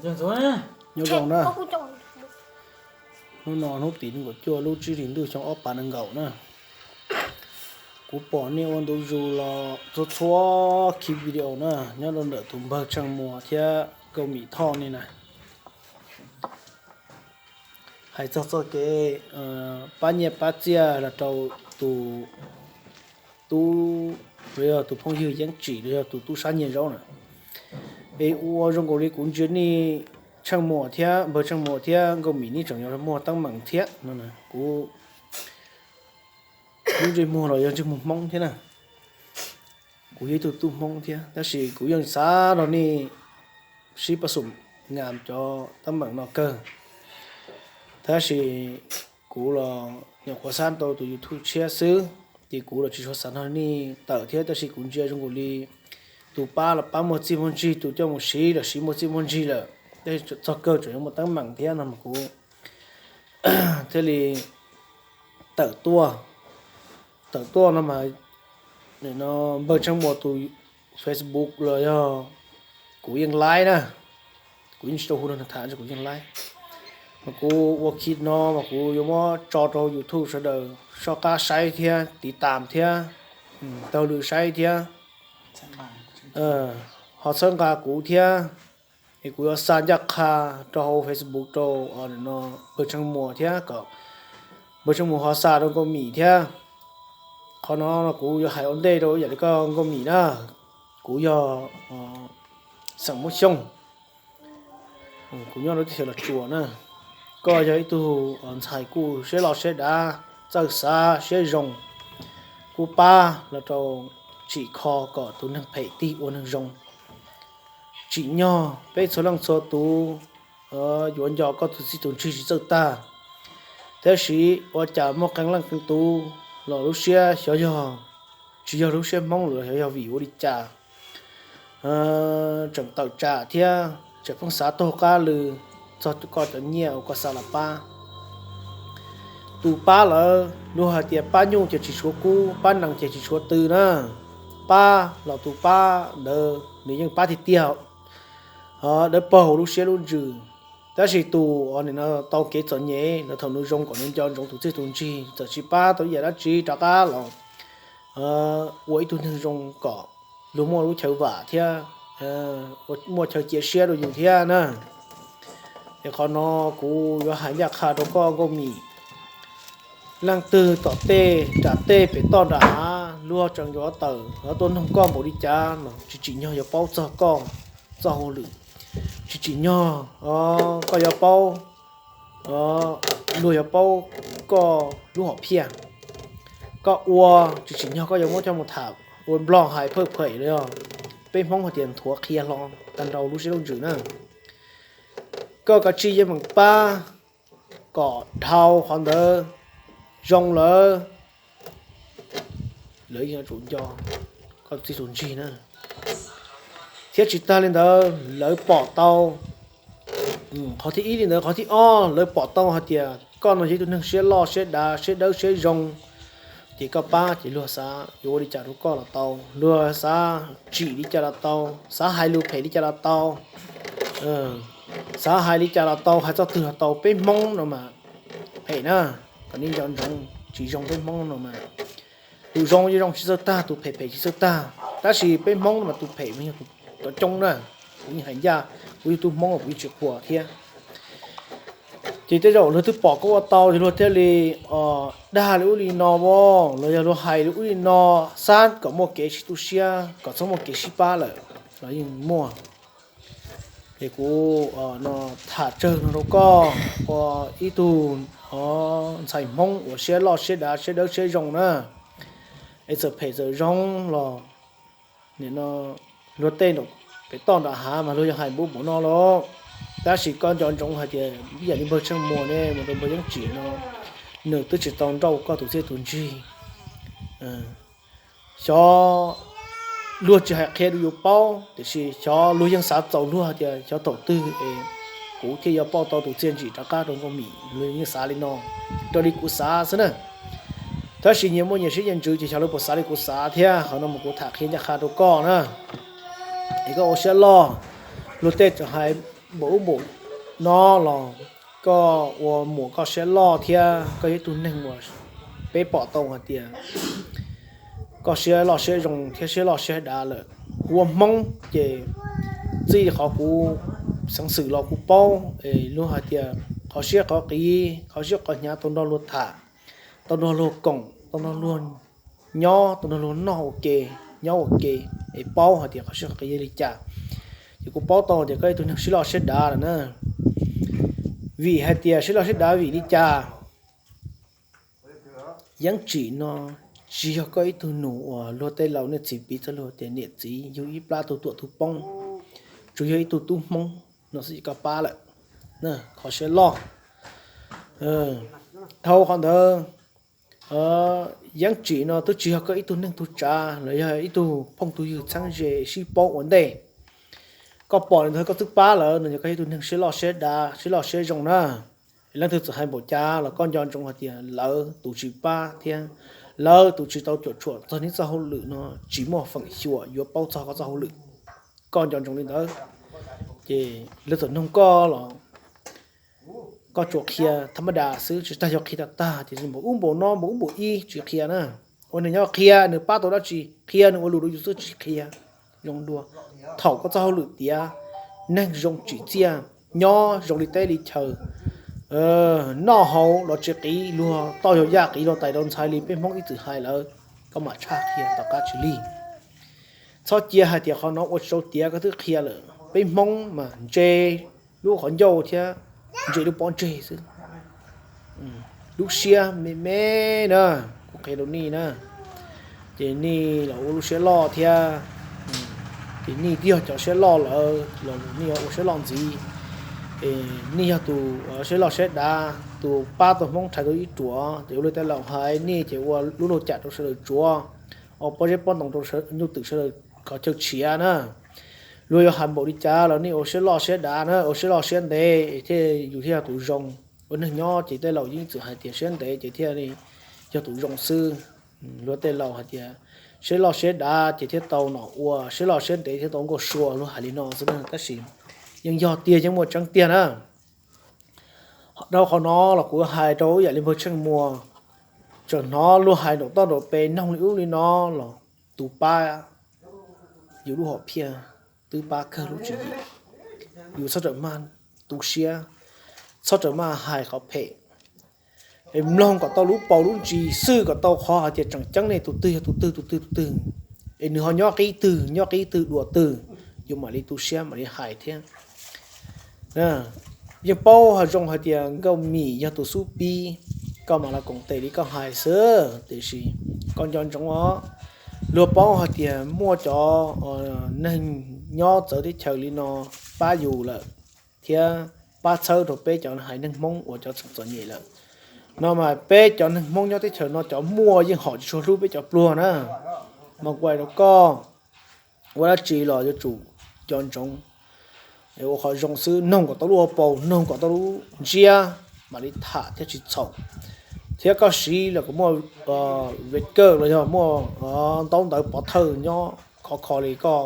Nyob zoo na, hnub no hnub tim nees nkaum cuaj lub tsib hlis ntuj xyoo ob phav nees nkaum na. Kuv pom nej ua ntu zus los txhua txhua khij video na, nyob rau ntawm tus npawg Tsheej Muas thiab Nkauj Mim Thoj ne na. Hais txog txoj kev pab nyiaj pab txiaj los rau tus tub, los yog tus phooj ywg Yeeb Tsim los yog tus tub sab nyiag zaub na, es ua zoo nkaus li kuv ntsia nej Tsheej Muas thiab npawg Tsheej Muas thiab Nkauj Mim nej tseem yuav muaj teeb meem thiab no. Kuv lub ntsej muag los yog ntsej muag Hmoob thiab na, kuv yog ib tug tub Hmoob thiab, tab sis kuv yeej xav rau nej sib pab xum nyam cov teeb meem no kawg. Tab sis kuv los nyuam qhuav xav tau tus YouTube tshiab xwb, ces kuv los tsis tshua xav nrog nej tawm thiab, tab sis kuv ntsia zoo nkaus li tus pab los pab muaj txiaj muaj ntsig, tus coj mus siv los siv muaj txiaj muaj ntsig lawm, tab sis txog kawg tseem yuav muaj teeb meem thiab no mas kuv thiaj li tawm tuaj. Tawm tuaj no mas npawg Tsheej Muas tus Facebook los yog kuv yeej laib na, kuv yeej tsis tau hu nws tham, kuv yeej laib. Mas kuv ua khij no mas kuv yuav muab tso rau YouTube sawv daws soj qab saib thiab tiv tam thiab taug lw saib thiab ho txhawb nqa kuv thiab. Es kuv yuav xa ncaj qha rau hauv Facebook rau npawg Tsheej Muas thiab kom npawg Tsheej Muas ho xa rau Nkauj Mim thiab. Qhov no kuv yuav hais ua ntej rau yam li koj Nkauj Mim na, kuv yog xeem Muab Xyooj, kuv nyob rau teb chaws Los Tsuas na. Koj yog ib tug ntxhais kuj siab loj siab dav, txawj xav siab zoo, kuj pab los rau tsim kho kom tus neeg phem tig ua neeg zoo. Tsim nyog peb txhua leej txhua tus yuav nco koj tus txij tus ntsig tsis txawj tag, tab sis ua cas muaj qee leej qee tus los lub siab xyov yog tsis yog lub siab Hmoob lawm, xyov yog vim ua li cas tseem tawm tsam thiab tseem pheej xav taug qab lw txog koj cov nyiaj uas koj xa los pab. Tus pab lawm luag hais tias pab nyuj ces tsis tshuav kub, pab nees ces tsis tshuav tw na. Pab los tus pab ntawd nws yeej pab tiag tiag, dawb paug lub siab lub ntsws. Tab sis tus uas nim no tau kev txom nyem los thaum nws zoo kom nws nco ntsoov tus txij tus ntsig, txawm tsis pab tau ib yam dab tsi rov qab los ua ib tug neeg zoo kom luag muaj lub chaw vam thiab muaj chaw cia siab rau yus thiab na. Es qhov no kuv yuav hais ncaj qha rau koj Nkauj Mim. Leej twg tom tej nram tej pem toj nram hav luag tseem yuav tawm tuaj noog koj npaum li cas los tsis tsim nyog yuav paub txog koj txoj hauj lwm. Tsis tsim nyog koj yuav paub, luag yuav paub koj lub hom phiaj. Koj ua tsis tsim nyog koj yuav muab coj mus tham ua Nplog hais phawj phem los yog peb Hmoob hais tias nthuav qhia hlo tag nrho lub siab lub ntsws na. Koj kav tsij yeej meem pab kom dhau qhov ntawd zoo lawm, lawv yeej yuav tsum nco koj txij tus ntsig na. Thiab tsis tag li ntawd, lawv pom tau, qhov thib ib li ntawd, qhov thib ob lawv pom tau hais tias koj no yog ib tug neeg siab loj siab dav siab dawb siab zoo, ces koj pab ces luag xav yuav ua li cas rau koj los tau, luag xav tsim li cas los tau, xav hais lus phem li cas los tau, xav hais li cas los tau, hais txoj twg los tau. Peb Hmoob no mas phem na, kom nej nco ntsoov tsis zoo. Peb Hmoob no mas tus zoo yeej zoo tsis txawj tag, tus phem phem tsis txawj tag, tab sis peb Hmoob no mas tus phem mas yog tus cov coob na. Kuv yeej hais ncaj, kuv yog tub Hmoob kuv yeej tsis qhuas thiab. Ces tej zaum luag twb pom koj ua tau ces luag thiaj li dag li ub li no as, los yog luag hais li ub li no, xav kom muaj kev sib tu siab, kom txhob muaj kev sib pab lawm los yeej muaj. Es kuv no tham tsawg no rau koj ua ib tug ntxhais Hmoob uas siab loj siab dav siab dawb siab zoo na. Es txawm phem txawm zoo los nim no luag tej nram pem toj nram hav mas luag yog hais npaum npaum no los, tab sis koj nco ntsoov hais tias ib yam li npawg Tsheej Muas ne, mus rau npawg Yeeb Tsim no, nws twb tsis tau nrauj koj tus txiaj tus ntsig. Xyov luag tsis hais qhia rau yus paub, tiam sis xyov luag yeej xav txaus luag hais tias xyov thaum twg es kuv thiaj yuav pauj tau tus txiaj ntsim rov qab rau Nkauj Mim, luag yeej xav li no, raws li kuv xav xwb na. Tab sis nyias muaj nyias siab nyias ntsws ces xyov lawv puas xav li kuv xav thiab. Qhov no mas kuv tham qhia ncaj qha rau koj na, es koj ua siab loj. Luag tej tseem hais npaum ub npaum no los koj ua muam koj siab loj thiab koj yog ib tug neeg uas peb pom tau hais tias koj siab loj siab zoo thiab siab loj siab dav lawm. Kuv ua Hmoob ces txij qhov kuv xeev xwm los kuv paub es luag hais tias qhov siab qhov qiv, qhov siab qhov hnyav tau nrog luag tham, tau nrog luag koom, tau nrog luag nyob, tau nrog luag noj ua ke, nyob ua ke, es paub hais tias qhov siab qhov qiv yog li cas. Ces kuv paub tau tias koj ib tug neeg siab loj siab dav lawm na. Vim hais tias siab loj siab dav vim li cas? Yeeb Tsim no tsis yog koj ib tug nus uas luag tej laus nej txiv piv txoj lus tias niam txiv yug ib plab tug tuam tug poob, tsuas yog ib tug tub Hmoob no xwb ces koj pab lawm, qhov siab loj. Dhau qhov ntawd, Yeeb Tsim no twb tsis yog koj ib tug neeg tug tsav los yog ib tug phooj tug ywg txheeb ze sib paub ua ntej. Koj pom li ntawd koj twb pab lawm no yog koj yog ib tug neeg siab loj siab dav siab loj siab zoo na. Leej twg txawm hais npaum cas los koj nco ntsoov hais tias lawv tus tsis pab thiab lawv tus tsis tau cuam tshuam txog neb txoj hauj lwm no tsis muaj feem xyuam yuav paub txog koj txoj hauj lwm. Koj nco ntsoov li ntawd, ces lawv txawm noog koj los koj tsuas qhia thab mab das xwb tsis tas yog qhia tag tag ces npaum ub npaum no npaum ub npaum ib tsis qhia na. Ua neeg nyob qhia nws pab tau dab tsi, qhia nws ua lus rau yus xwb tsis qhia zoo dua. Thaum koj txoj hauj lwm tiav, neeg zoo tsim txiaj, nyob zoo li teb li chaw, noj haus los tsis qiv luag toj yog yaj qiv luag tais rau ntxhais li peb Hmoob ib txwm hais lawm, koj mam tshaj qhia tom qab tsis lig. Txhob cia hais tias qhov no ua tsis tau tiav koj twb qhia lawm. Peb Hmoob mas ntse lub qhov ncauj thiab ntse lub pob ntseg xwb. Lub siab me me na, kuv qhia rau nej na, ces nej los ua lub siab loj thiab. Ces nej twb yog cov siab loj lawm los nej yuav ua siab loj ntxiv. Nej yog tus siab loj siab dav, tus pab tau Hmoob rhais tau ib ruam, ces ua li tej laus hais nej ces ua lub lauj cam rau sawv daws tsuav, ua pob zeb pob ntoo rau nyuj twm sawv daws kom chaw tshiav na. Luag yuav hais npaum li cas los nej ua siab loj siab dav na, ua siab loj siab ntev thiaj yus thiaj yog tus zoo. Ua neeg nyob ces tej laus yeej txwm hais tias siab ntev ces thiaj yog tus zoo xwb. Luag tej laus hais tias siab loj siab dav ces thiaj tau nom ua, siab loj siab ntev thiaj tau nkauj sua, luag hais li no xwb na, tab sis yeej yog tiag yeej muaj tseeb tiag na. Dhau qhov no los kuv hais rau ib yam li npawg Tsheej Muas, tseem hnov luag hais nraum toj nraum pes noog li ub li no los tus pab yus lub hom phiaj twb pab kawg lub tswv yim. Yus txhob rawm maj tu siab, txhob rawm maj hais qhov phem, es mloog kom tau lub paus lub ntsis xwb kom tau qhov hais tias tseem ceeb ne tus twg yog tus twg tus twg tus twg, es nws ho nyob qib twg nyob qib twg dua twg, yus mam li tu siab mam li hais thiab. Yeej paub ho zoo hais tias Nkauj Mim yog tus xub pib, koj mam los koom tes li koj hais xwb, tiam sis koj nco ntsoov os, luag paub hais tias muaj cov neeg nyob txawv teb chaws li no pab yus lawm, thiab pab txhawb rau peb cov haiv neeg Hmoob uas cov txom txom nyem lawm. No mas peb cov neeg Hmoob nyob teb chaws no cov muaj yeej hom tsis tshua hlub peb cov pluag na. Mas kuv hais rau koj, ua dab tsi los yuav tsum nco ntsoov, ua qhov zoo xwb, noog kom tau lub hauv paus, noog kom tau lub ntsiab, mam li tham thiaj tsis txhaum. Thiab koj siv los kom muaj record los yog muaj ntaub ntawv pov thawj nyob khov kho li koj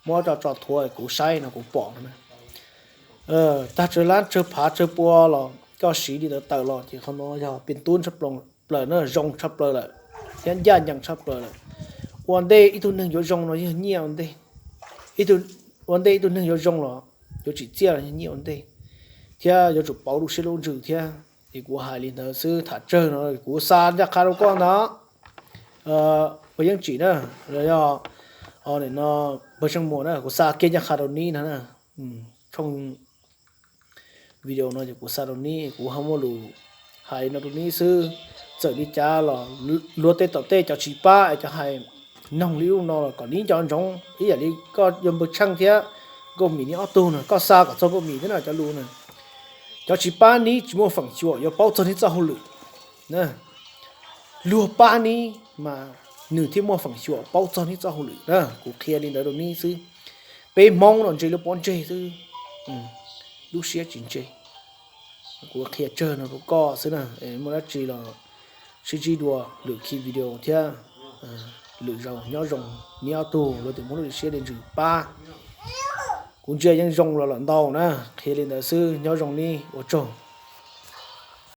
muab coj tso thuav kuv saib no kuv pom no na. Tag tsawg lab tsawg phav tsawg pua los koj siv li ntawd tawm los ces qhov no yog pes tub tshaj plaws na, zoo tshaj plaws lawm, thiab ncaj ncees tshaj plaws lawm. Ua ntej ib tug neeg yuav zoo no yog nyiaj ua ntej. Ua ntej ib tug neeg yuav zoo los yuav tsim txiaj los yog nyiaj ua ntej, thiab yuav tsum pauv lub siab lub ntsws thiab. Es kuv hais li ntawd xwb, tham tsawg no kuv xa ncaj qha rau koj ntag. Puas yeej tsim na, los yog no, Pawg Seej Muas na, kuv xa kiag ncaj qha rau neb no na. Tshooj video no ces kuv xa rau neb, kuv ho muaj lus hais no rau neb xwb. Txawm li cas los luag tej tom tej cov tsis pab es cov hais noog li ub no los kom neb nco ntsoov ib yam li koj yuav Npawg Tsheej thiab Nkauj Mim neb ob tug no, koj xa kom txog Nkauj Mim thiab na cov lus na. Cov tsis pab neb tsis muaj feem xyuam yuav paub txog neb txoj hauj lwm. Luag pab neb mas nws thiaj muaj feem xyuam paub txog neb txoj hauj lwm na. Kuv qhia li ntawd rau neb xwb. Peb Hmoob no ntse lub pob ntseg xwb, lub siab tsis ntse. Kuv qhia tsawg no rau koj xwb na, muaj dab tsi los sib ntsib dua lwm khi video thiab. Lwm zaus nyob zoo, neb ob tug luag twb muaj lub siab li ntsws pab. Kuv ntsia yeej zoo los lawm ntau na. Qhia li ntawd xwb, nyob zoo neb, ua tsaug.